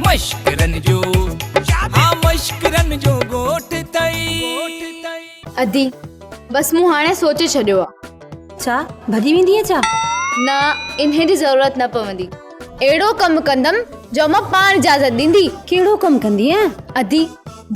مشڪرن جو ها مشڪرن جو ڳوٺ اٿئي. ادي، بس مون هاڻي سوچي ڇڏيو آ. ڇا، ڀڄي ويندينء ڇا؟ نه، انهيء جي ضرورت نه پوندي. اهڙو ڪم ڪندم جو امان پاڻ اجازت ڏيندي. ڪهڙو ڪم ڪندينء؟ ادي،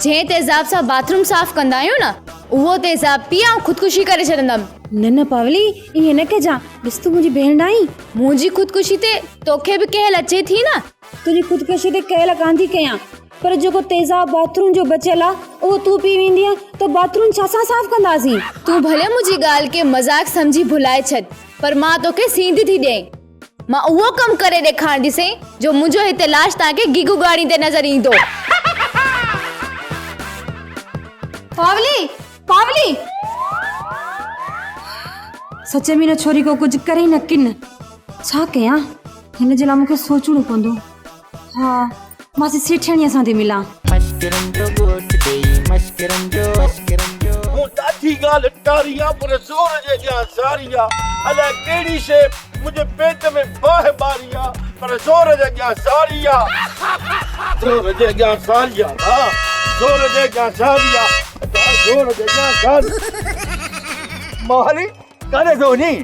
جنهن تيزاب سان باٿ روم صاف ڪندا آهيون نه، اهو تيزاب پي آئون خودڪشي ڪري ڇڏندم. نه نه پاولي، ائين نه ڪجان. ڏس تون منهنجي ڀيڻ آهين. منهنجي خودڪشي تي توکي به ڪهل اچي ٿي نه؟ تنهنجي خودڪشي تي ڪهل ڪانه ٿي ڪيان، پر جيڪو تيزاب باٿ روم جو بچيل آ، اهو تون پي ويندينء ته باٿ روم ڇا سان صاف ڪنداسين؟ تون ڀلي منهنجي ڳالهه کي مذاق سمجهي ڀلائي ڇڏ، پر مان توکي سينڌ ٿي ڏئين. مان اهو ڪم ڪري ڏيکارينديسين جو منهنجو هتي لاش توهان کي گيگو ڳاڙيندي نظر ايندو. پاولي! پاولي! سچ ۾ هن ڇوري ڪو ڪجهه ڪري نه ڪن. ڇا ڪيان؟ هن جي لاء مون کي سوچڻو پوندو. ها، ماسي سيٺياڻيء سان ٿي ملان. مشڪرن جو ڳوٺ ڏيئي مشڪرن جو مشڪرن جو. مون ڏاڍي ڳالهه ٽاري آ پر زور جي اڳيان زاري آ الائي ڪهڙي شيء منهنجي پيٽ ۾ باهه ٻاري آ پر زور جي اڳيان زاري آ زور جي اڳيان زاري آ ها زور جي اڳيان زاري آ زور جي اڳيان زاري. موهلي ڪاڏي ٿو وڃين؟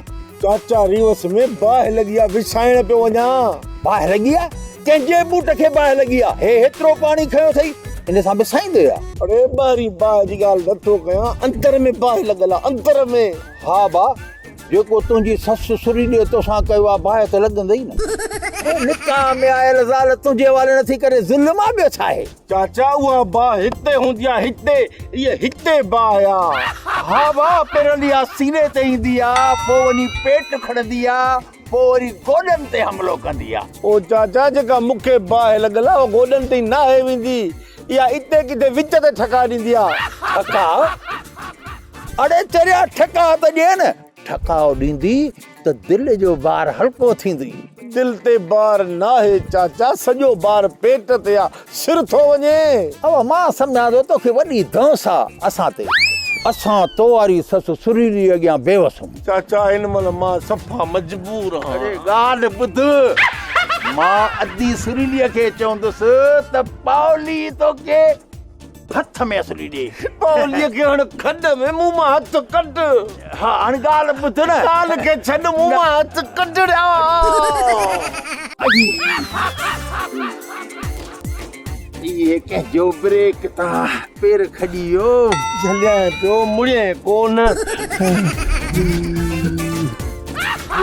چاچا ريوس ۾ باهه لڳي آ وسائڻ پيو وڃان. باهه لڳي آ؟ ڪنهن جي بوٽ کي باهه لڳي آ؟ هي هيترو پاڻي کنيو اٿئي ان سان وسائيندي آ؟ اڙي ٻاهرين باهه جي ڳالهه نه ٿو ڪيان اندر ۾ باهه لڳل آ اندر ۾. ها با جيڪو تنهنجي سس سريليء توسان ڪيو آ باهه ته لڳندئي نه. نڪاح ۾ آيل زال تنهنجي حوالي نٿي ڪري ظلم آ ٻيو ڇا آهي؟ چاچا اها باهه هتي هوندي آ هتي اها هتي باهه آ. ها با پرندي آ سيني تي ايندي آ پوء وڃي پيٽ کڻندي آ پوء وري گوڏن تي حملو ڪندي آ. او چاچا جيڪا مون کي باهه لڳل آ اها گوڏن تائين ناهي ويندي اها اتي ڪٿي وچ تي ٺڪاء ڏيندي آ. ٺڪاء؟ اڙي چريا ٺڪاء ته ڏي نه. ٺڪاء ڏيندي ته دل جو بار هلڪو ٿيندي. دل تي بار ناهي چاچا سڄو بار پيٽ تي آ سر ٿو وڃي. ابا مان سمجهان ٿو توکي وڏي دنس آ اسان تي. اسان تو واري سس سريلي اڳيان بيوس هون. چاچا هن مهل مان صفا مجبور هان. اڙي ڳالهه ٻڌ مان ادي سريلي کي چوندس ته پاولي توکي هٿ ۾ اصلي ڏي. پاوليء کي هڻ کڏ ۾، مون مان هٿ ڪڍ. ها هاڻ ڳالهه ٻڌ نه. ڳالهه کي ڇڏ، مون مان هٿ ڪڍ ڙيا. اهي ڪنهن جو بريڪ تان پير کڄي ويو. جهليانء پيو، مڙيئين ڪونه.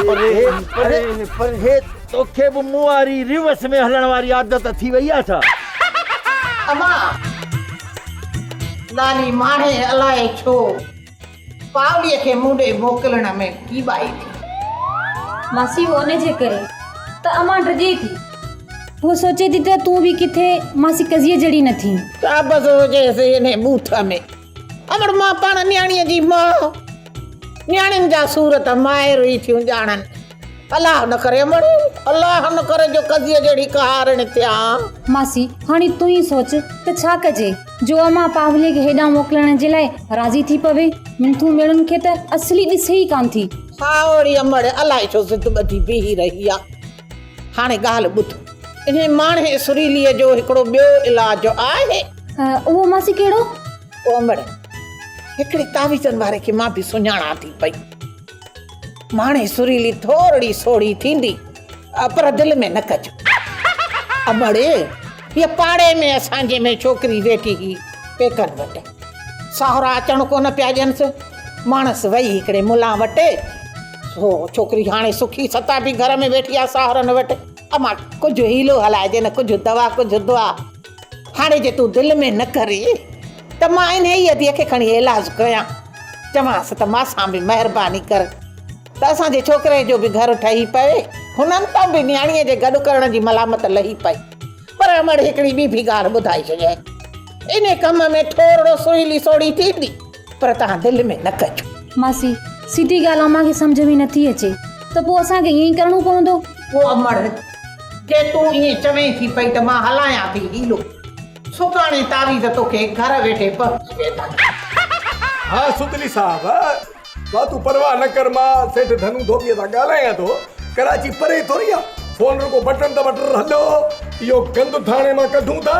پري پري توکي به مون واري ريورس ۾ هلڻ واري عادت ٿي وئي آ ڇا؟ امان! ناني ماڻهي الائي ڇو پاوليء کي مون ڏي موڪلڻ ۾ ڪيٻائي ٿي. ماسي اهو ان جي ڪري ته امان ڊڄي ٿي. هوء سوچي ٿي ته تون به ڪٿي ماسي قضيء جهڙي نه ٿين. شابس هجيس انهي ٻوٿ ۾. امڙ مان پاڻ نياڻيء جي ماء. نياڻين جا سور ته مائر ئي ٿيون ڄاڻن. الله نه ڪري امڙ، الله نه ڪري جو قضيء جهڙي قهارڻ ٿيان. ماسي، هاڻي تون ئي سوچ ته ڇا ڪجي جو امان پاوليء کي هيڏانهن موڪلڻ جي لاء راضي ٿي پوي. منٿون ميڙن کي ته اصلي ڏسي ئي ڪانه ٿي. ساهوڙي امڙ الائي ڇو ضد ٻڌي بيهي رهي آ. هاڻي ڳالهه ٻڌ، انهي ماڻهي سريليء جو هڪڙو ٻيو علاج آهي. اهو ماسي ڪهڙو؟ او امڙ، هڪڙي تعويذن واري کي مان به سڃاڻان ٿي پئي. ماڻهي سريلي ٿورڙي سوڙهي ٿيندي، پر دل ۾ نه ڪج. امڙ، هيء پاڙي ۾ اسان جي ۾ ڇوڪري ويٺي هئي پيڪن وٽ. ساهرا اچڻ ڪونه پيا ڏينس. ماڻس وئي هڪڙي ملان وٽ. سو ڇوڪري هاڻي سکي ستابي گهر ۾ ويٺي آ ساهرن وٽ. امان، ڪجهه حيلو هلائجي نه ڪجهه دوا ڪجهه دعا. هاڻي جي تون دل ۾ نه ڪرين ته مان انهيء اديء کي کڻي ايلاز ڪيان. چوانس ته مان سان به مهرباني ڪر ته اسان جي ڇوڪري جو به گهر ٺهي پوي. هنن تان به نياڻيء جي گڏ ڪرڻ جي ملامت لهي پئي. پر امڙ هڪڙي ٻي به ڳالهه ٻڌائي ڇڏيائين. انهيء ڪم ۾ ٿورڙو سهيلي سوڙهي ٿيندي، پر توهان دل ۾ نه ڪجو. ماسي، سڌي ڳالهه امان کي سمجهه ۾ نٿي اچي ته پوء اسان کي ائين ئي ڪرڻو پوندو. پوء امڙ، جي تون ائين چوين ٿي پئي ته مان هلايان ٿي حيلو. سڀاڻي تعويذ توکي گهر ويٺي پهچي ويندا. ها سڌلي صاحب، با تون پرواهه نه ڪر مان سيٺ ڌنو ڌوٻيء سان ڳالهايان ٿو. ڪراچي پري ٿوري آ. فون رڳو بٽڻ ته وٽ هلو، اهو گند ٿاڻي مان ڪڍون ٿا.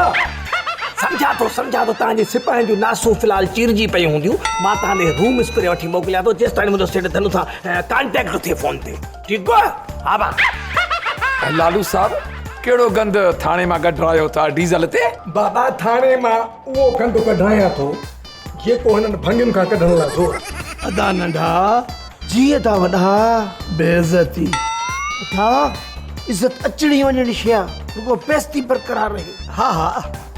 سمجهان ٿو، سمجهان ٿو، توهان جي سپاهين جون ناسون في الحال چيرجي پيون هونديون. مان توهان ڏي روم اسپري وٺي موڪليان ٿو، جيستائين منهنجو سيٺ ڌنو سان ڪانٽيڪٽ ٿئي فون تي. ٺيڪ آ؟ ها ڀا. لالو صاحب، ڪهڙو گند ٿاڻي مان ڪڍرايو ٿا ڊيزل تي؟ بابا، ٿاڻي مان اهو گند ڪڍرايان ٿو، جيڪو هنن ڀنگين کان ڪڍڻ لاء زور. ادا ننڍا جيء ٿا وڏا بي عزتي. ادا عزت اچڻي وڃڻي شيء آ رڳو بيستي برقرار رهي. ها ها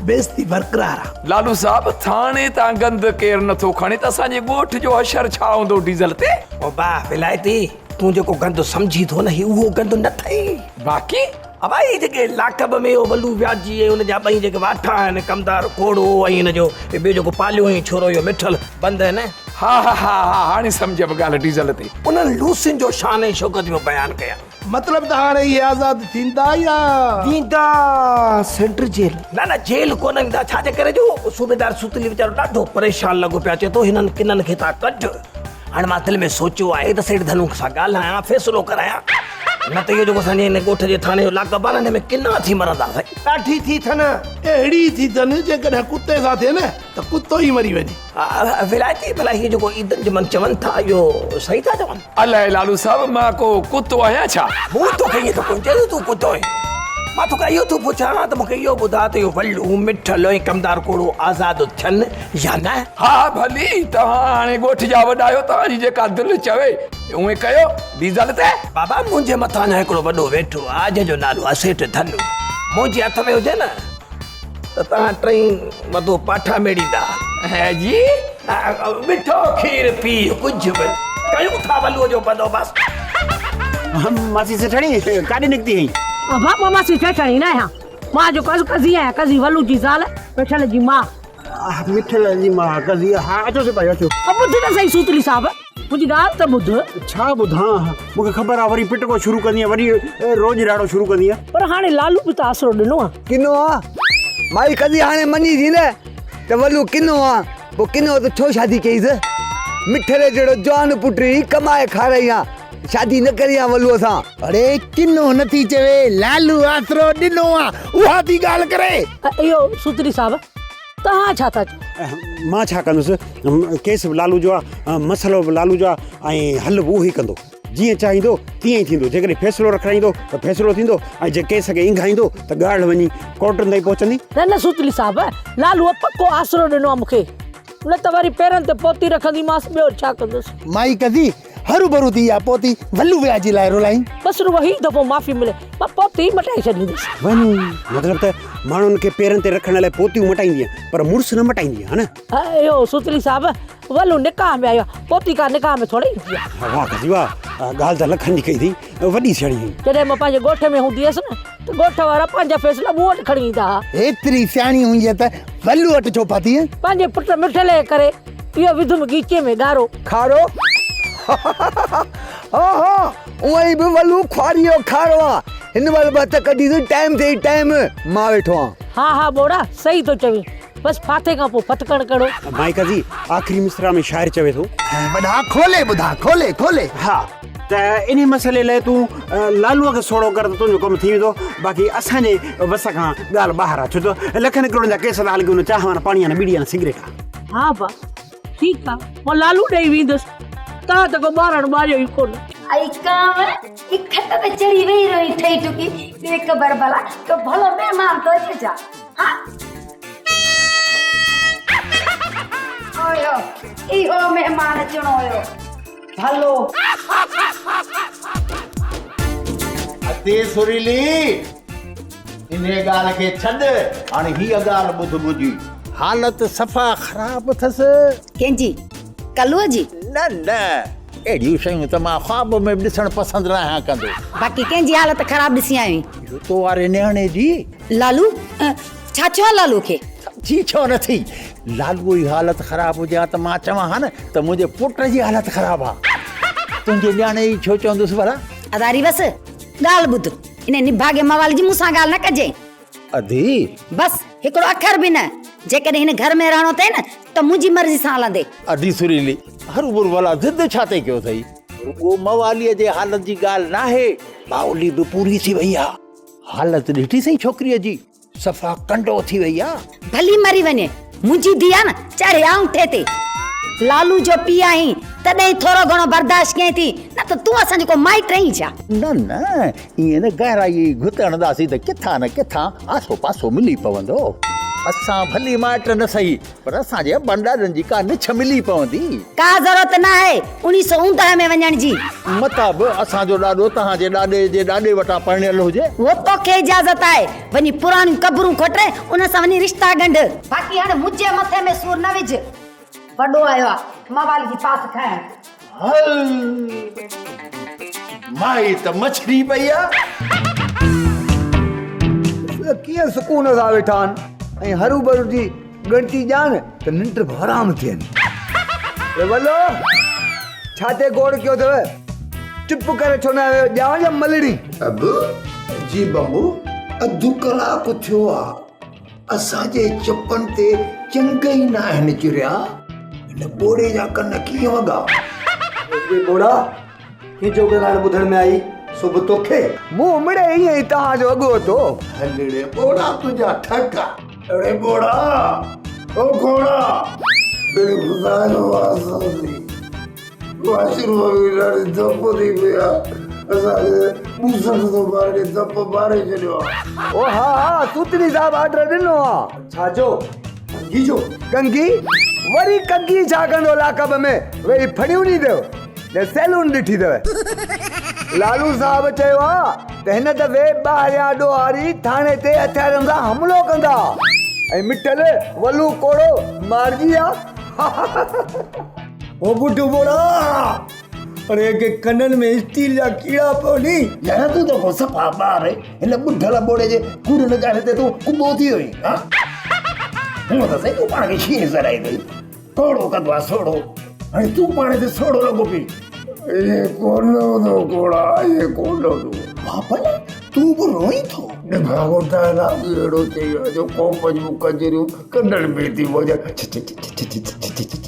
بيستي برقرار آ. لالو صاحب ٿاڻي تان گند ڪير نٿو کڻي ته اسان جي ڳوٺ جو حشر ڇا هوندو ڊيزل تي. او با ولايتي تون جيڪو گند سمجهين ٿو نه هي اهو گند نه ٿئي. باقي. ابا هي جيڪي لاڪب ۾ اهو ولو وياجي ۽ ان جا ٻئي جيڪي واٺا آهن ڪمدار ڪوڙو ۽ هن جو ٻيو جيڪو پاليو هئين ڇورو اهو مٺل بند آهن. ها ها ها ها هاڻي سمجهيم ڳالهه ڊيزل تي. انهن لوسين جو شان ۽ شوڪت پيو بيان ڪيان. مطلب ته هاڻي اهي آزاد ٿيندا يا. ويندا سينٽر جيل. نه نه جيل ڪونه ويندا ڇا جي ڪري جو صوبيدار ستلي ويچارو ڏاڍو پريشان لڳو پيو آهي چئي ٿو هنن ڪنن کي تان ڪڍ. هاڻي مان دل ۾ سوچيو آهي ته سيٺ ڌنو سان ڳالهايان، فيصلو ڪرايان، نه ته اهو جيڪو اسان جي هن ڳوٺ جي ٿاڻي جو لاڪپ آهي نه، هن ۾ ڪنا ٿي مرندا سائين. ڏاڍي ٿي ٿن. اهڙي ٿي ٿن، جيڪڏهن ڪتي سان ٿئي نه ته ڪتو ئي مري وڃي. ولايتي ڀلا هي جيڪو عيدن جمن چون ٿا، اهو صحيح ٿا چون؟ الائي لالو صاحب مان ڪو ڪتو آهيان ڇا؟ مون توکي ائين ته ڪونه چيو ته تون ڪتو آهين. مان توکان اهو ٿو پڇان ته مون کي اهو ٻڌاء ته اهو ولو، مٺل ۽ ڪمدار ڪوڙو آزاد ٿين يا نه؟ ها ڀلي، توهان هاڻي ڳوٺ جا وڏا آهيو، توهان جي جيڪا دل چوي اونئين ڪيو، ڊيزل تي. بابا منهنجي مٿان اڃا هڪڙو وڏو ويٺو آ، جنهن جو نالو آ سيٺ ڌنو. منهنجي هٿ ۾ هجي نه ته توهان ٽئي وڌو پاٺا ميڙيندا. جي؟ مٺو کير پيء ڪجهه به ڪيون ٿا ولوء جو بندوبست. ماسي سيٺاڻي ڪاڏي نڪتي آهين؟ بابا ماسي سيٺاڻي نه آهيان، مان جو قضي آهيان، قضي ولو جي زال، مٺل جي ماء. مٺل جي ماء قضي ها اچو سپاهي اچو. ٻڌ ته سهي سوتلي صاحب منهنجي ڳالهه ته ٻڌ. ڇا ٻڌان مون کي خبر آ وري پٽڪو شروع ڪندينء وري روڄ راڙو شروع ڪندينء. پر هاڻي لالو به ته آسرو ڏنو آ. ڪنو آ مائي قضي هاڻي مڃي ٿي نه ته ولو ڪنو آ پوء ڪنو ته ڇو شادي ڪئيس مٺل جهڙو جوان پٽ ئي ڪمائي کارائي ها شادي نه ڪري ها ولوء سان. اڙي ڪنو نه ٿي چوي لالو آسرو ڏنو آ اها ٿي ڳالهه ڪري. اهو سوتري صاحب توهان ڇا ٿا چئو؟ مان ڇا ڪندس ڪيس به لالو جو آ مسئلو به لالو جو آ ۽ حل به اهو ئي ڪندو جيئن چاهيندو تيئن ئي ٿيندو جيڪڏهن فيصلو رکرائيندو ته فيصلو ٿيندو ۽ جي ڪيس کي اينگهائيندو ته ڳالهه وڃي ڪورٽن تائين پهچندي. نه نه سوتلي صاحب لالوء پڪو آسرو ڏنو آ مون کي نه ته وري پيرن تي پوتي رکنديمانس ٻيو ڇا ڪندس. مائي قضي هروڀرو ٿي اها پوتي ولو ويا جي لاء رولائين. بس رڳو هي دفعو معافي ملي، مان پوتي ئي مٽائي ڇڏيندس. وڃ، مطلب ته ماڻهن کي پيرن تي رکڻ لاء پوتيون مٽائيندينء، پر مڙس نه مٽائيندينء، ها نه؟ اهو سوتلي صاحب، ولو نڪاح ۾ آيو آهي، پوتي ڪا نڪاح ۾ ٿوري ايندي آهي. واهه قاضي واهه، ڳالهه ته لکن جي ڪئي اٿئي، وڏي سياڻي آهين. جڏهن مان پنهنجي ڳوٺ ۾ هوندي هيس نه ته ڳوٺ وارا پنهنجا فيصلا مون وٽ کڻي ايندا ها. ايتري سياڻي هئينء ته ولو وٽ ڇو پاتينء؟ پنهنجي پٽ مٺلي جي ڪري اهو وڌم ڳيچي ۾ ڳارو. کارو؟ ها ها، اونئن ئي به ولو خواريء جو کارو آ. هن مهل به هٿ ڪڍيس، ٽائيم ٿئي ٽائيم، مان ويٺو آن. ها ها ٻوڙا، صحيح ٿو چوين. بس ڦاٿي کان پوء ڦٿڪڻ ڪهڙو. مائي قاضي، آخري مصرع ۾ شاعر چوي ٿو. وڏا کولي ٻڌاء، کولي کولي. ها ته انهي مسئلي لاء تون لالوء کي سوڙهو ڪر ته تنهنجو ڪم ٿي ويندو، باقي اسان جي وس کان ڳالهه ٻاهر آ، ڇو ته لکن ڪروڙن جا ڪيس ٿا هلن، ڪي چانهه وارا پاڻي آ نه ٻيڙي آ نه سگريٽ آ. ها با، ٺيڪ آ، مان لالو ڏي ويندس، توهان ته ڪو ٻارڻ ٻاريو ئي ڪونه. ائي ڪانء، هي کٽ تي چڙهي ويهي رهين ٺهي ٺڪي، ڏي خبر ڀلا، ڪو ڀلو مهمان ٿو اچي ڇا؟ ها؟ آيو، اهو مهمان اچڻو هيو. ڀلو. ادي سريلي، انهيء ڳالهه کي ڇڏ، هاڻي هيء ڳالهه ٻڌ منهنجي. حالت صفا خراب اٿس. ڪنهن جي؟ ڪلوء جي؟ نه نه، اهڙيون شيون ته مان خواب ۾ به ڏسڻ پسند ناهيان ڪندو. باقي ڪنهن جي حالت خراب ڏسي آيو آهين؟ اهو تو واري نياڻي جي. لالو؟ ڇا ٿيو آهي لالوء کي؟ سمجهين ڇو نه ٿي؟ لالوء جي حالت خراب هجي ها ته مان چوان ها نه ته منهنجي پٽ جي حالت خراب آ. تنهنجي نياڻي جي ڇو چوندس ڀلا؟ ادا ريوس، ڳالهه ٻڌ، انهي نڀاڳي موالي جي مون سان ڳالهه نه ڪجين. ادي! بس، هڪڙو اکر به نه. جيڪڏهن هن گهر ۾ رهڻو اٿئي نه ته منهنجي مرضي سان هلندي. ادي سريلي، هروڀرو ڀلا ضد ڇا تي ڪيو اٿئي؟ رڳو مواليء جي حالت جي ڳالهه ناهي، باولي به پوري ٿي وئي آ. حالت ڏٺي سئين ڇوڪريء جي، صفا ڪنڊو ٿي وئي آ. ڀلي مري وڃي، منهنجي ڌيء آ نه، چڙهي آڱوٺي تي. لالو جو پيء آهين، تڏهن ٿورو گهڻو برداشت ڪيائين ٿي، نه ته تون اسان جو ڪو مائٽ آهين ڇا؟ نه نه، ائين نه گهرائيء ئي گهت هڻنداسين ته ڪٿان نه ڪٿان آسو پاسو ملي پوندو. اسان ڀلي مائٽ نه سهي، پر اسان جي ابن ڏاڏن جي ڪا نڇ ملي پوندي. ڪا ضرورت ناهي اڻيهه سو اونداهه ۾ وڃڻ جي. متان به اسان جو ڏاڏو توهان جي ڏاڏي جي ڏاڏي وٽان پرڻيل هجي. اهو توکي اجازت آهي، وڃي پراڻيون قبرون کوٽي انهن سان وڃي رشتا ڳنڍ. باقي هاڻي منهنجي مٿي ۾ سور نه وجهه. وڏو آيو آ موالي جي پاس کائڻ. هل مائي ته مڇري پئي آ. ڪيئن سڪون سان ويٺا آهن ۽ هروڀرو جي ڳڻتي ڄاڻ ته ننڊ به حرام ٿين. اي ولو! ڇا تي گوڙ ڪيو اٿو؟ چپ ڪري ڇو نه آيو ڄاڻ يا ملڙي؟ اب جي بمبو اڌ ڪلاڪ ٿيو آ اسان جي چپن تي چنگ ئي ناهن چريا. هن ٻوڙي جا ڪن ڪيئن وڳا؟ اي ٻوڙا! هي جو ڳالهائڻ ٻڌڻ ۾ آئي سو به توکي. مون مڙئي ائين ئي توهان جو اڳ اتو. هلڙي ٻوڙا تنهنجا ٺڪا. اڙي ٻوڙا او گهوڙا. بن خدا جو واسطو ٿي واش روم ۾ ڏاڍي ڌپ ٿي پئي آ اسان کي ٻوسٽ ٿو ماري ڌپ ماري ڇڏيو آ. او ها ها سوتري صاحب آرڊر ڏنو آ. ڇا جو؟ ڪنگي جو؟ ڪنگي؟ وري ڪنگي ڇا ڪندو لاڪب ۾ ويهي ڦڻيون ڏيندو. نه سيلون ڏٺي اٿو. لالو صاحب چيو آ ته هن دفعي ٻاهريان ڏوهاري ٿاڻي تي هٿيارن سان حملو ڪندا ۽ مٺل ولو ڪوڙو مارجي ويا. او ٻڍو ٻوڙا! اڙي ڪي ڪنن ۾ اسٽيل جا ڪيڙا پوني. يار تون ته ڪو صفا ٻار آهين. هن ٻڍل ٻوڙي جي ڪوڙين ڳالهين تي تون ڪٻو ٿي ويو آهين. ها؟ هونء ته سائين تون پاڻ کي شينهن سڏائين ٿي. ڪوڙو ڪندو آ سوڙهو. هاڻي تون پاڻ تي سوڙهو لڳو پئين. اهي ڪونه هوندو گهوڙا اهي ڪونه هوندو. بابل تون به روئين ٿو. نڀاڳو ڊائلاگ اهڙو چئي ويو جو ڪوپ جون ڪنجريون ڪنن ۾ ٿي وڄن. ڇ ڇ ڇ ڇ ڇ ڇ ڇ ڇ.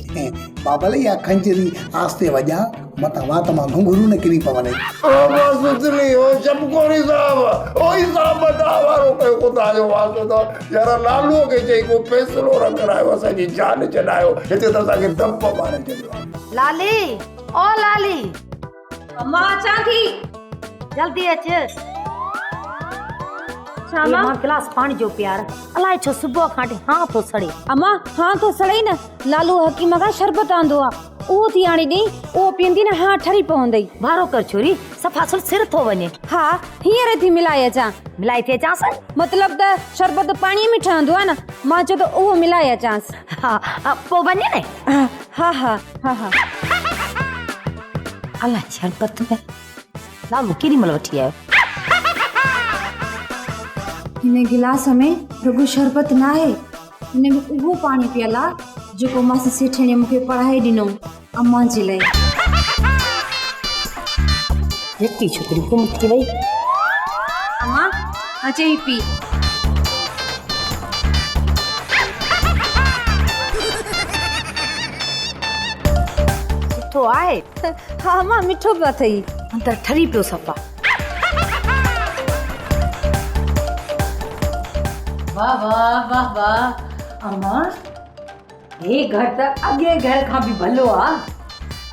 بابل اها خنجري آهستي وڄاء متان وات مان گهنگهرو نه ڪري پونئي. او مان ستلي او شبڪوري صاحب او ئي صاحب ٻڌاء وارو ڪيو خدا جو واسطو اٿو يار لالوء کي چئي ڪو فيصلو رکرايو اسان جي جان ڇڏايو هتي ته اسان کي دپ ماري ڇڏيو آهي. لالي او لالي. امان اچان ٿي. جلدي اچ. ڇا امان؟ مان گلاس پاڻي جو پيار. الائي ڇو صبح کان وٺي هانء ٿو سڙي. امان هانء ٿو سڙئي نه لالوء حڪيم کان شربت آندو آ. اهو ٿي آڻي ڏئين، اهو پيئندي نه هانء ٺري پوندئي. وارو ڪر ڇوري، صفا سر سر ٿو وڃي. ها، هينئر ٿي ملائي اچان. ملائي ٿي اچانس؟ مطلب ته شربت پاڻيء ۾ ٺهندو آ نه، مان چيو ته اهو ملائي اچانس. ها، پوء وڃ نه. ها ها ها ها. الا شربت ۾ لالو ڪيڏي مهل وٺي آيو. هن گلاس ۾ رڳو شربت ناهي. هن ۾ اهو پاڻي پيل آ جيڪو ماسي سيٺياڻيء مون کي پڙهائي ڏنو امان جي لئي. هڪ ئي ڇوڪري گم ٿي وئي. امان اچي هي پي. سٺو آهي. ها امان مٺو پيو اٿئي. اندر ٺري پيو صفا. واه واه واه واه امان هي گهر ته اڳئين گهر کان به ڀلو آ.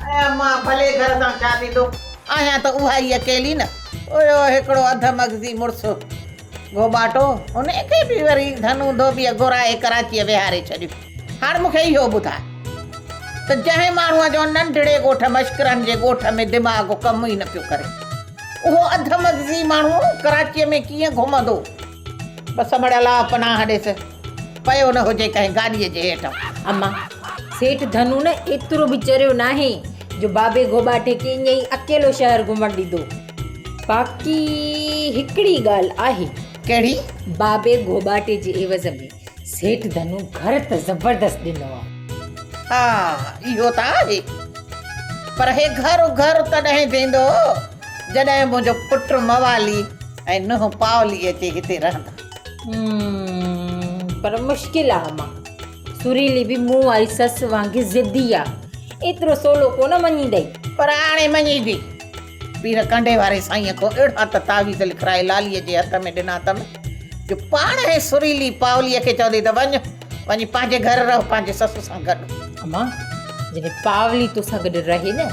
اي امان ڀلي گهر سان ڇا ٿيندو آهيان ته اها ئي اڪيلي نه. اهو هڪڙو اڌ مغزي مڙس گهوٻاٽو انهي کي به وري ڌنو ڌوٻيء گهرائي ڪراچيء ويهاري ڇڏيو. هاڻ مون کي اهو ٻڌاء ته جنهن ماڻهوء جو ننڍڙي ڳوٺ مشڪرن جي ڳوٺ ۾ دماغ ڪم ئي نه پيو ڪري، اهو اڌ مغزي ماڻهو ڪراچيء ۾ ڪيئن گهمندو؟ بس مڙ الله پناهه ڏيس، پيو نه هجي ڪنهن گاڏيء جي هيٺان. اما، سيٺ ڌنو نه ايترو به چريو ناهي جو بابي گهوٻاٽي کي ائين ئي اڪيلو شهر گهمڻ ڏيندو. باقي هڪڙي ڳالهه آهي. ڪهڙي؟ بابي گهوٻاٽي جي عيوض ۾ سيٺ ڌنو گهر ته زبردست ڏنو آ. ها اهو ته آهي پر هي گهر گهر تڏهن ٿيندو جڏهن منهنجو پٽ موالي ۽ ننهن پاولي اچي هتي رهندا. هم پر مشڪل آ امان. سريلي به مون واري سس وانگي ضدي آ. ايترو سولو ڪونه مڃيندئي. پر هاڻي مڃيندي. پير ڪنڊي واري سائينء کان اهڙا ته تعويذ لکرائي لاليء جي هٿ ۾ ڏنا اٿم، جو پاڻهي سريلي پاوليء کي چوندي ته وڃ، وڃي پنهنجي گهر رهه پنهنجي سس سان گڏ. امان، جڏهن پاولي توسان گڏ رهي نه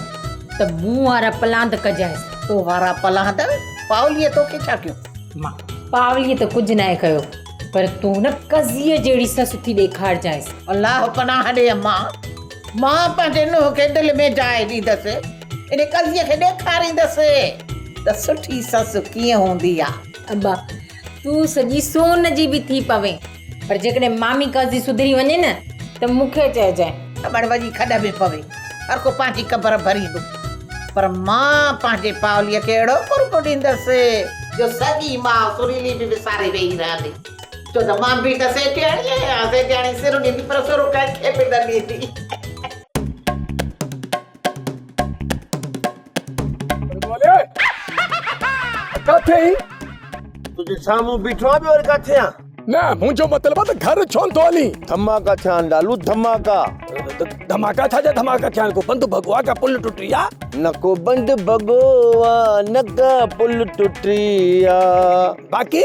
ته مون وارا پلاند ڪجانس. تو وارا پلاند؟ پاوليء توکي ڇا ڪيو؟ امان، پاوليء ته ڪجهه ناهي ڪيو، پر تون نه قضيء جهڙي سس ٿي ڏيکارجانس. الله پناهه ڏي امان، مان پنهنجي نونهن کي دل ۾ جاء ڏيندس. ان قضيي کي ڏيکاريندس ته سٺي سس ڪيئن هوندي آ. ابا، تون سڄي سون جي به ٿي پوين، پر جيڪڏهن مامي قاضي سڌري وڃي نه ته مون کي چئجانء. کٻڙ وڃي کڏ ۾ پوي، هر ڪو پنهنجي قبر ڀريندو، پر مان پنهنجي پاوليء کي اهڙو قرب ڏيندس، جو سڳي ماء سريلي به وساري ويهي رهندي، ڇو ته مان به ته سيٺياڻي آهيان، سيٺياڻي سر ڏيندي پر سر ڪنهن کي به نه ڏيندي. ڪاٿي آهين؟ تنهنجي سامهون بيٺو آهيان ٻيو وري ڪاٿي آهيان؟ نه منهنجو مطلب آهي ته گهر ڇو نٿو هلين؟ ڌماڪا ٿيا آهن لالو ڌماڪا. ڌماڪا ڇا جا ڌماڪا ٿيا آهن ڪو بند ڀڳو آهي ڪا پل ٽٽي آ؟ نه ڪو بند ڀڳو آ نه ڪا پل ٽٽي آ. باقي؟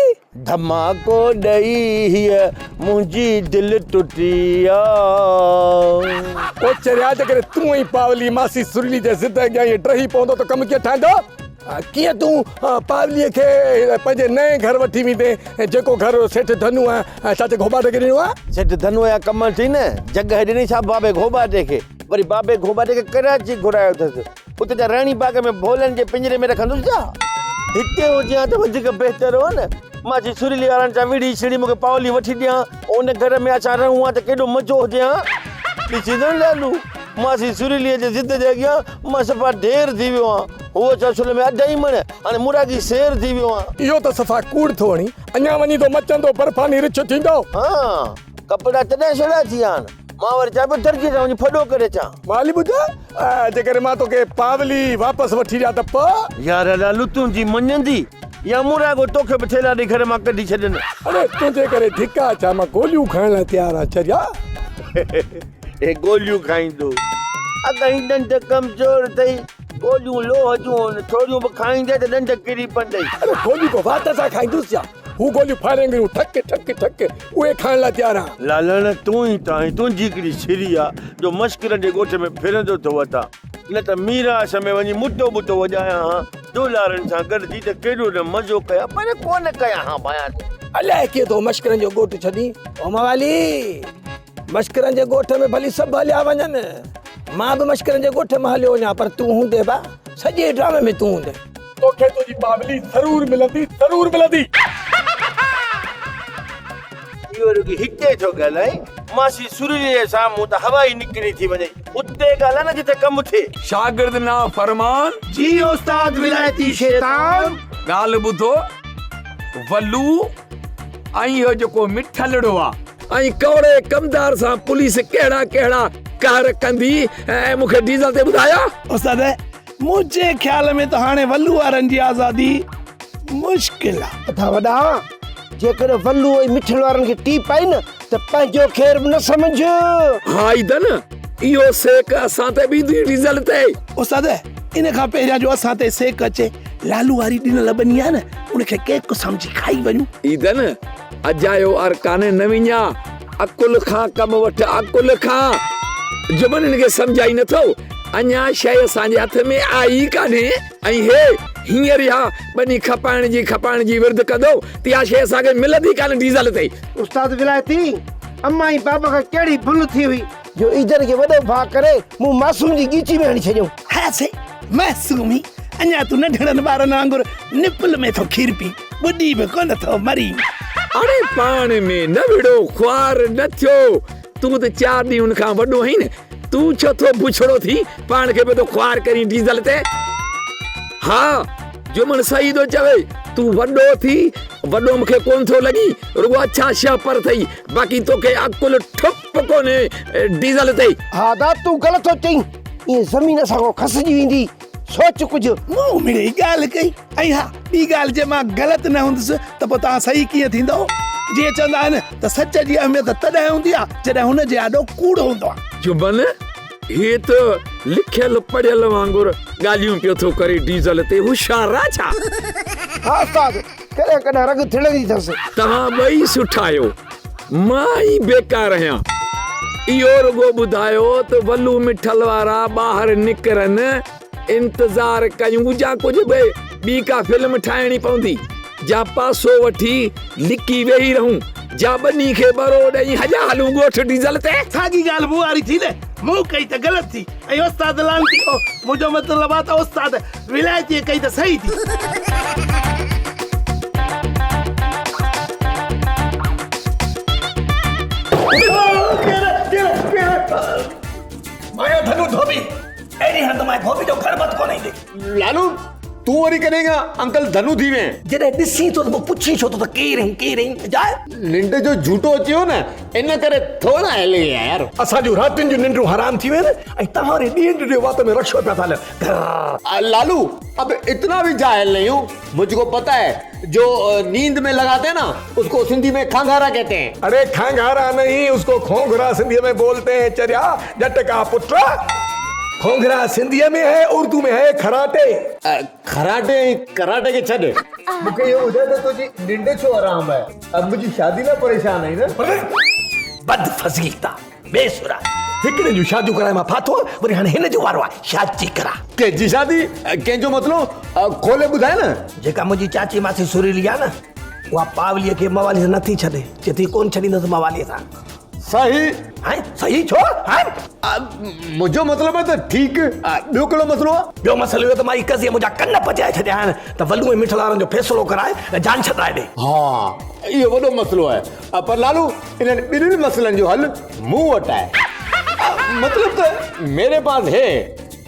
ڌماڪو ڏئي هيء منهنجي دل ٽٽي آ. او چريا جيڪڏهن تون ۽ پاولي ماسي سرلي جي ضد اڳيان ائين ڊهي پوندو ته ڪم ڪيئن ٺهندو؟ ڪيئن تون پاوليء کي پنهنجي نئين گهر وٺي ويندين جيڪو گهر سيٺ ڌنوء ۽ چاچي گهوٻاٽي کي ڏنو آهي؟ سيٺ ڌنوء جا ڪم ٿي نه جڳهه ڏني سا بابي گهوٻاٽي کي وري بابي گهوٻاٽي کي ڪراچي گهرايو اٿس. اتي ته راڻي باغ ۾ ڀولن جي پڃري ۾ رکندس ڇا؟ هتي هجي ها ته وڌيڪ بهتر هو نه. ماسي سريلي وارن سان وڙهي سڙهي مون کي پاولي وٺي ڏي ها. ان گهر ۾ اسان رهون ها ته ڪيڏو مزو هجي ها. ڏسين ٿو نه لالو، ماسي سريليء جي ضد جي اڳيان مان صفا ڍير ٿي ويو آهيان. هوء ته اصل ۾ اڍائي مڻ، هاڻي مراڳي سير ٿي ويو آهيان. اهو ته صفا ڪوڙ ٿو هڻي. اڃا وڃي ٿو مچندو برفاني رڇ ٿيندو. ها، ڪپڙا تڏهن سڙا ٿي ويا آهن. مان وري چيو پيو درزيء سان وڃي ڦڏو ڪري اچان. مالي ٻڌ، جيڪڏهن مان توکي پاولي واپس وٺي ڏيان ته پوء؟ يار لالو تنهنجي مڃندي يا مون راڳو توکي به ٿيلها ڏئي گهر مان ڪڍي ڇڏين. اڙي تنهنجي ڪري ڌڪا ڇا مان گوليون کائڻ لاء تيار آهيان چريا. هي گوليون کائيندو. اڳ ئي ڏند ڪمزور اٿئي، گوليون لوهه جون هن، ٿوريون به کائيندين ته ڏند ڪري پوندئي. اڙي گوليون ڪو وات سان کائيندس ڇا؟ هو گوليون فائرنگ جون ٺڪ ٺڪ ٺڪ اهي کائڻ لاء تيار آهيان. لالڻ تون ئي ته آهين، تنهنجي هڪڙي سري آ جو مشڪرن جي ڳوٺ ۾ ڦرندو ٿو وتان، نه ته ميراث ۾ وڃي مٽو ٻٽو وڄايان ها، دولارن سان گڏجي ته ڪيڏو نه مزو ڪيان، پر ڪونه ڪيان ها ڀانيان ٿو. الائي ڪيئن ٿو مشڪرن جو ڳوٺ ڇڏين. او موالي! مشڪرن جي ڳوٺ ۾ ڀلي سڀ هليا وڃن، مان به مشڪرن جي ڳوٺ ۾ هليو وڃان پر تون هوندين با، سڄي ڊرامي ۾ تون هوندين. توکي تنهنجي پاولي ضرور ملندي ضرور ملندي. اهو رڳي هتي ٿو ڳالهائين، ماسي سريلي جي سامهون ته هوا ئي نڪري ٿي وڃي. اتي ڳالهاء نه جتي ڪم ٿئي. شاگرد نا فرمان. جي استاد ولايتي شيطان. ڳالهه ٻڌو ولو ۽ اهو جيڪو مٺلڙو آ. ۽ ڪوڙي ڪمدار سان پوليس ڪهڙا ڪهڙا قهر ڪندي ۽ مون کي ڊيزل تي ٻڌايو. استاد منهنجي خيال ۾ ته هاڻي ولو وارن جي آزادي مشڪل آ. اٿا وڏا، جيڪڏهن ولو ۽ مٺل وارن کي ٽيپ آئي نه ته پنهنجو خير به نه سمجهه. ها عيدن، اهو سيڪ اسان تي به ايندو ڊيزل تي. استاد، ان کان پهريان جو اسان تي سيڪ اچي، لالو واري ڏنل ٻني آهي نه، ان کي ڪيڪ سمجهي کائي وڃون. عيدن، اجايو ارڪانه نه وڃاء، عقل کان ڪم وٺ، عقل کان. جمن هن کي سمجهائي نٿو، اڃا شيء اسان جي هٿ ۾ آئي ئي ڪانهي ۽ هي هينئر اها ٻني کپائڻ جي کپائڻ جي ورد ڪندو ته اها شيء اسان کي ملندي ڪانه ڊيزل تي. استاد ولايتي، اما ۽ بابا کان ڪهڙي ڀل ٿي هئي جو عيدن کي وڏو ڀاء ڪري مون معصوم جي ڳچي ۾ هڻي ڇڏيو. ها سائين، معصومي، اڃا تون ننڍڙن ٻارن وانگر نپل ۾ ٿو کير پين، ٻڏي به ڪونه ٿو مرين. اڙي پاڻ ۾ نه وڙهو، خوار نه ٿيو، تون ته چار ڏينهن هن کان وڏو آهين، تون ڇو ٿو بڇڙو ٿي پاڻ کي پيو ٿو خوار ڪرين ڊيزل تي؟ ها جمن صحيح ٿو چوي، تون وڏو ٿي، وڏو مون کي ڪونه ٿو لڳين، رڳو اڇا شهپر اٿئي، باقي توکي عقل ٺپ ڪونهي ڊيزل تي. ها ادا تون غلط ٿو چئين، ائين زمين اسان کان کسجي ويندي، سوچ ڪجهه. مون مڙئي ڳالهه ڪئي ۽ ها ٻي ڳالهه جي مان غلط نه هوندس ته پوء توهان صحيح ڪيئن ٿيندؤ؟ جيئن چوندا آهن ته سچ جي اهميت تڏهن هوندي آهي جڏهن هن جي آڏو ڪوڙ هوندو آهي. جمن، هي ته لکيل پڙهيل وانگر ڳالهيون پيو ٿو ڪري ڊيزل تي هوشيار آ ڇا؟ ها استاد ڪڏهن ڪڏهن رڳ ٿڙندي اٿس. توهان ٻئي سٺا آهيو مان ئي بيڪار آهيان. اهو رڳو ٻڌايو ته ولو مٺل وارا ٻاهر نڪرن انتظار ڪيون جا ڪجهه به ٻي ڪا فلم ٺاهڻي پوندي جا پاسو وٺي لڪي ويهي رهون جا ٻنهي کي ٻرو ڏئي هليا هلون ڳوٺ ڊيزل تي. ساڳي ڳالهه مون واري ٿي نه مون ڪئي ته غلط ٿي ۽ استاد لعنتي او منهنجو مطلب آ ته استاد ولايتيء ڪئي ته صحيح ٿي. مايو ڌنو ڌوٻي اهڙي هنڌ مائي ڌوٻي جو گهر ڀت ڪونه ايندي. لالو تون وري ڪڏهن کان انڪل ڌنو ٿي وئين؟ جڏهن ڏسين ٿو ته پوء پڇين ڇو ٿو ته ڪير آهين ڪير آهين جاء. ننڊ جو جهوٽو اچي ويو نه ان ڪري ٿورا هلي ويا يار. اسان جون راتين جون ننڊون حرام ٿي ويون آهن ۽ توهان وري ڏينهن ڏٺي وات ۾ رڪشو پيا ٿا هلن گرر. لالو اب اتنا به جاهل نهين هون مجھ ڪو پتا هي جو نيند ۾ لگاتي هين نا اس ڪو سنڌي ۾ کانگهارا ڪهتي هين. اري کانگهارا نهين اس ڪو کونگهرا سنڌي ۾ بولتي هين چريا ڄٽ ڪا پٽ. کونگهرا سنڌي ۾ هي اردو ۾ هي کراٽي. کراٽي ۽ ڪراٽي کي ڇڏ. مون کي اهو ٻڌاء ته تنهنجي ننڊ ڇو حرام آهي؟ اب منهنجي شادي لاء پريشان آهين نه؟ بد فضيلتا. بي سرا. هڪڙي جون شاديون ڪرائي مان ڦاٿو آهيان، وري هاڻي هن جو وارو آهي، شادي ڪرا. ڪنهن جي شادي؟ ڪنهن جو مسئلو؟ کولي ٻڌاء نه. جيڪا منهنجي چاچي ماسي سريلي آهي نه، اها پاوليء کي مواليء سان نٿي ڇڏي. چئي ٿي ڪونه ڇڏيندس مواليء سان. صحيح. هائين، صحيح ڇو؟ هائين. منهنجو مطلب آهي ته ٺيڪ. ٻيو ڪهڙو مسئلو آهي؟ ٻيو مسئلو اهو ته مائي قضيء منهنجا ڪن پچائي ڇڏيا آهن ته ولو ۽ مٺل وارن جو فيصلو ڪرائي ۽ جان ڇڏرائي ڏي. ها، اهو وڏو مسئلو آهي. پر لالو انهن ٻنهين مسئلن جو حل مون وٽ آهي. مطلب ته ميري پاس هي،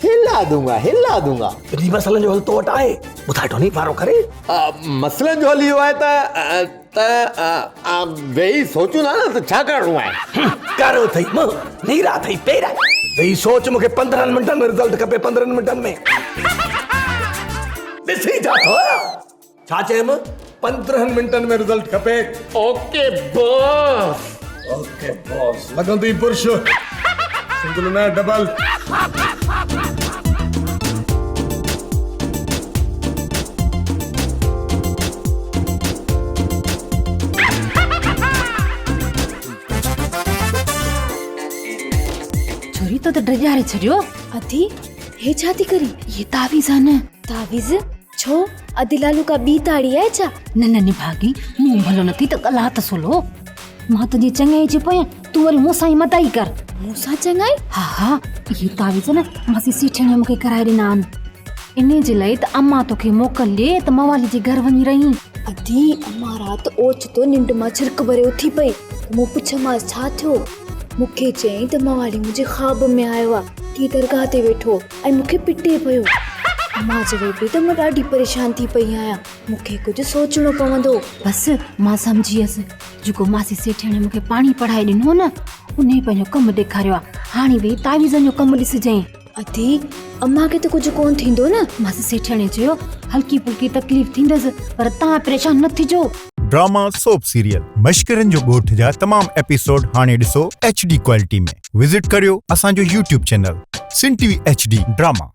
هلا دونگا هلا دونگا. ٻنهي مسئلن جو حل تو وٽ آهي، ٻڌاء ٽوني وارو ڪري. مسئلن جو حل اهو آهي ته ته ويهي سوچون ٿا نه ته ڇا ڪرڻو آهي. ڪارو اٿئي منهن، نيرا اٿئي پير. ويهي سوچ مون کي 15 منٽن ۾ رزلٽ کپي 15 منٽن ۾. ڏسين ڇا ٿو. ڇا چيم؟ 15 منٽن ۾ رزلٽ کپي. اوڪي باس. اوڪي باس لڳندي برش سنگل نه ڊبل. ڇوري تو ته ڊڄاري ڇڏيو. اٿي هي ڇا ٿي ڪرين؟ هي تعويذ آ نه. تعويذ؟ ڇو؟ ادي لالو ڪا ٻي تاڙي آهي ڇا؟ نه نه نڀاڳي، منهن ڀلو نه ٿي ته ڳالهاء ته سولو. مان تنهنجي چڱائي جي پويان، تون وري مون سان ئي مدائي ڪر. مون سان چڱائي؟ ها ها، اهي تعويذ نه ماسي سيٺياڻيء مون کي ڪرائي ڏنا آهن. انهي جي لاء ته امان توکي موڪل ڏي ته موالي جي گهر وڃي رهين. ادي، امان رات اوچتو ننڊ مان ڇرڪ ڀري اٿي پئي ته مون پڇيومانس ڇا ٿيو؟ مون کي چيائين ته موالي منهنجي خواب ۾ آيو آهي، ڪي درگاهه تي ويٺو هو. ۽ مون کي پٽي پيو. امان چوي پئي ته مان ڏاڍي پريشان ٿي پئي آهيان، مون کي ڪجهه سوچڻو پوندو. بس مان سمجهي ويس، جيڪو ماسي سيٺياڻي مون کي پاڻي پڙهائي ڏنو نه، انهي پنهنجو ڪم ڏيکاريو آهي. هاڻي ويهي تعويذن جو ڪم ڏسجئين. ادي، امان کي ته ڪجهه ڪونه ٿيندو نه؟ ماسي سيٺياڻي چيو، هلڪي ڦلڪي تڪليف ٿيندس، پر توهان پريشان نه ٿجو. ڊراما سوپ سيريل مشڪرن جو ڳوٺ جا تمام ايپيسوڊ هاڻي ڏسو ايڇ ڊي ڪوالٽي ۾ وزٽ ڪريو اسان جو YouTube channel Sindh T V H D drama.